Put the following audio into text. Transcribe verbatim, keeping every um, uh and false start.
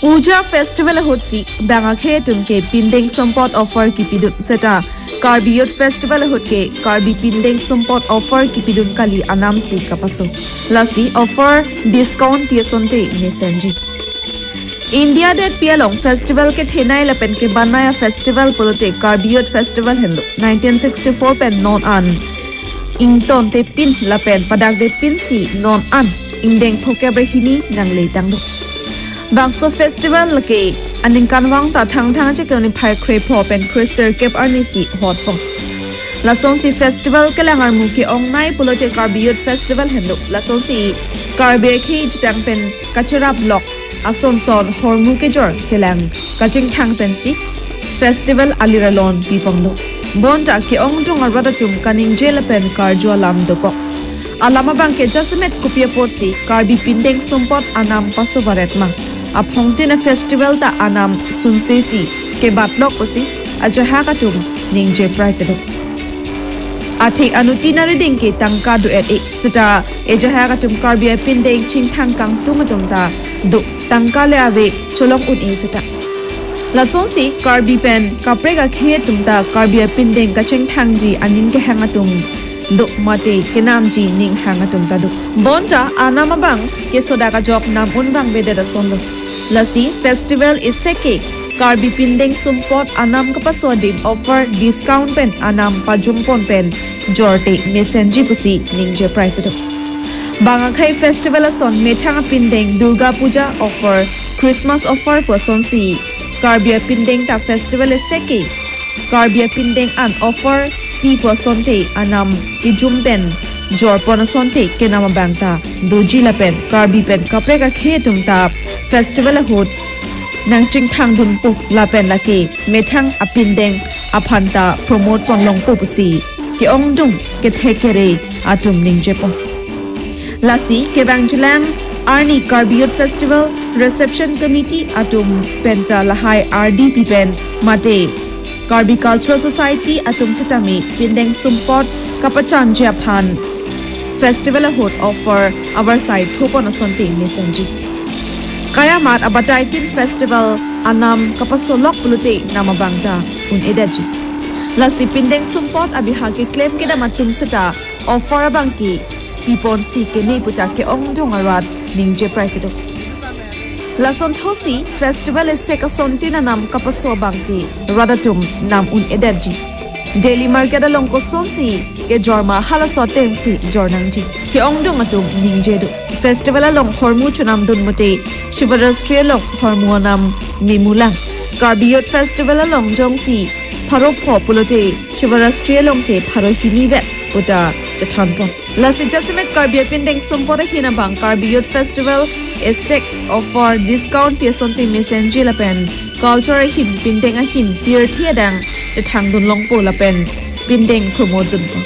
Puja festival ahut si bang akhei atum ke pindeng sumpot offer kipidun seta Karbi Youth Festival ahut ke Karbi pindeng sumpot offer kipidun kali anam si kapaso. Lasi offer discount pi asonte mesenji. India det pi along festival kethenei lapen kebanei a festival pulote Karbi Youth Festival henlo. Nineteen sixty-four pen non an ingtonte pin lapen padakde pin si non an ingdeng phokep rehini nangle tanglo. Bangso festival lake aningkanvang ta Thangthang achiklo niphai kre pho pen kre sirkep arni si hotpon. Lasonsi festival kelang armu ke-ongnei pulote Karbi Youth Festival henlo. Lasonsi Karbi akhei chetang pen kacherap lok ason son hormu kejor kelang kachingthang pensi festival alir alon piponglo. Bonta ke-ongdung arat atum kaningje lapen karju alam dokok. Alam abang ke jasemet kopi apotsi Karbi pindeng sumpot anam paso varet ma. Aphongtin a festival ta anam sunse si kebatlok pusi ajahak atum ningje price do. Athik anuttin arideng ke tangka do-et-e seta ejahak atum Karbi apindeng chingthang kangtung atum ta do tangka le ave cholong un-e seta. Lasonsi Karbi pen kaprek akhei atum ta Karbi apindeng kachingthangji aning kehang atum do mate kenamji ninghang atum ta do. Bonta anam abang ke sodak ajok nam un vangvedet asonlo. Lasi festival isi ke Karbi pindeng sumpot anam kapaso adim offer discount pen anam pajumpon pen jorte mesenji pusi ningje price do. Bang akhei festival ason methang apindeng Durga Puja offer, Christmas offer pu asonsi Karbi apindeng ta festival isi ke Karbi apindeng an offer pi pu asonte anam kejum pen jorpon asonte kenam abang ta doji lapen Karbi pen kaprek akhei atum ta festival ahut nangchingthang dunpo lapen lake methang apindeng aphan ta promote ponlongpo pusi ke-ongdung kethek kere atum ningjepon. Lasi kevangjilang arni Karbi Youth Festival Reception Committee atum penta lahai R D P pen mate Karbi Cultural Society atum setame pindeng sumpot kapachanji aphan festival ahut offer avarsai thopon asonte mesenji. Kayamat abataitin festival anam kapasolok pulote nam abang ta un-edetji. Lasi pindeng sumpot abiha keklem kedam atum seta offer abang ke piponsi keme puta ke-ongdung arat ningje price do. Lason thosi festival isi asontin anam kapaso abang ke rat atum nam un-edetji. Daily market along kosonsi kejor ma halaso atengsi jor nangji ke-ongdung atum ningje do. Festival along hormu chonam dun mate Shivaratri along hormu anam memulang. Karbi Youth Festival along jongsi pharo pho pulote Shivaratri along ke pharo hini vet puta chethanpon. Lasi jasemet Karbi apindeng sumpot ahin abang Karbi Youth Festival isi offer discount pi asonte mesenji lapen culture ahin pindeng ahin pirthe adang chethang dunlongpo lapen pindeng promote dunpo.